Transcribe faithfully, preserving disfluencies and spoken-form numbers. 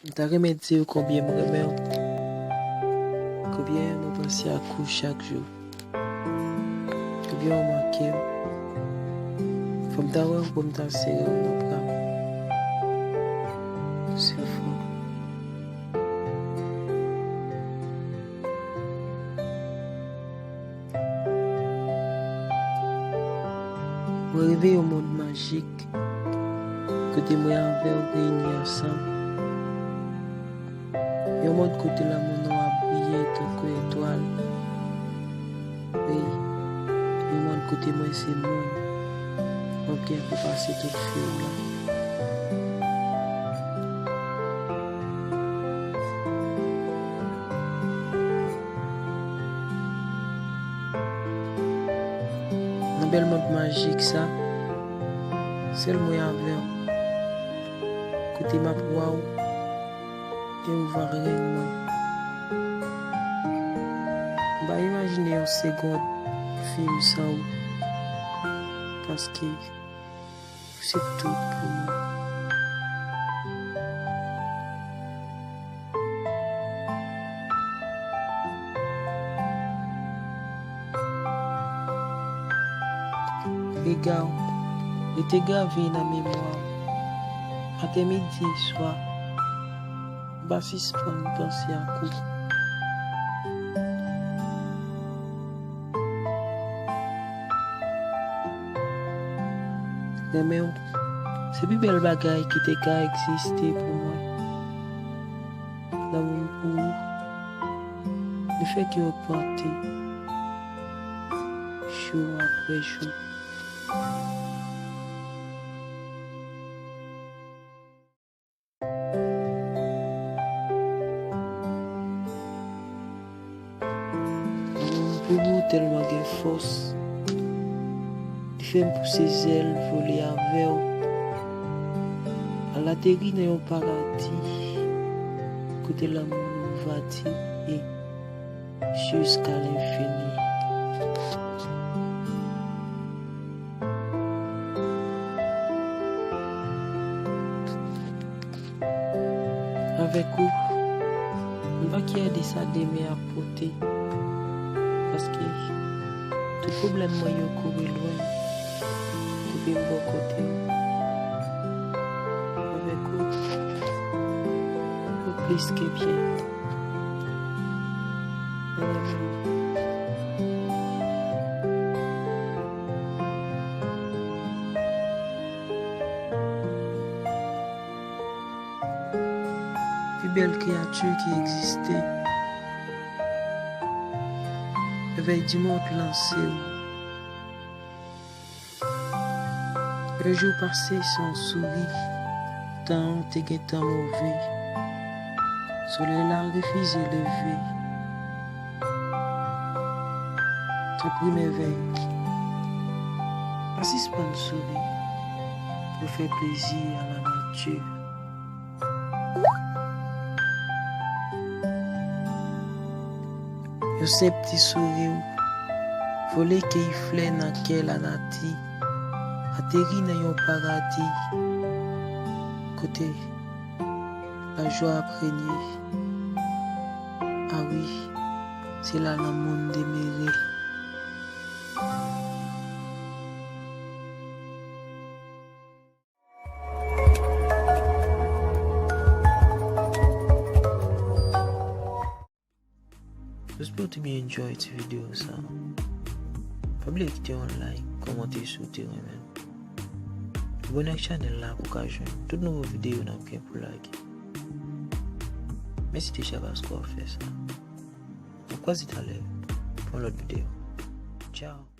M ta renmen di w konbyen m renmen w. Konbyen mwen panse ak ou chak jou. Konbyen w manke m. Fò m ta wè w pou m ta sere w nan bra m. Se fò. Mwen reve yon mond majik, kote mwen avè w reyini ansanm. Yon mond kote lanmou nou ap briye tankou etwal. Wi, yon mond kote mwen se moun, mwen gen pou pase tout fim la. Nan bèl mond majik sa, sèl mwen avè w. Kote m ap wè w, e ou va renmen mwen. M pa imajine yon segonn fim san ou, paske ou se tout pou mwen. Rega w rete grave nan memwa m. Maten, midi, swa, m pa sispann panse ak ou. Renmen w, se pi bèl bagay ki te ka egziste pou mwen. Lanmou m pou ou, li fèk ogmante, jou apre jou. Lanmou m pou ou tèlman gen fòs, li fè m pouse zèl vole avè w. Al ateri nan yon paradi kote lanmou nou va dire jiska lenfini. Avèk ou, m pa kè de sa demen ap pote, paske tout pwoblèm mwen yo kouri lwen, depi m bò kote w. Avèk ou, ou plis ke byen. Mwen renmen w. Pi bèl kreyati ki egziste. Revèy di mond lan se ou. Yon jou pase san w souri, tan an te gentan move. Solèy la refize leve. Tanpri, mèvèy, pa sispann souri pou fè plezi a lanati. Yon senp ti souri w vole keyi flè nan kè lanati, ateri nan yon paradi kote lajwa ap renye. A wi, se la lanmou n demere. M espere w te byen enjoy ti videyo sa. Pa bliye kite yon like, kòmante si w te renmen l. Abòne ak chanèl la pou w ka jwenn tout nouvo videyo n ap gen pou lage. Mèsi deja paske w ap fè sa. N ap kwaze talè pou yon lòt videyo. Tchao.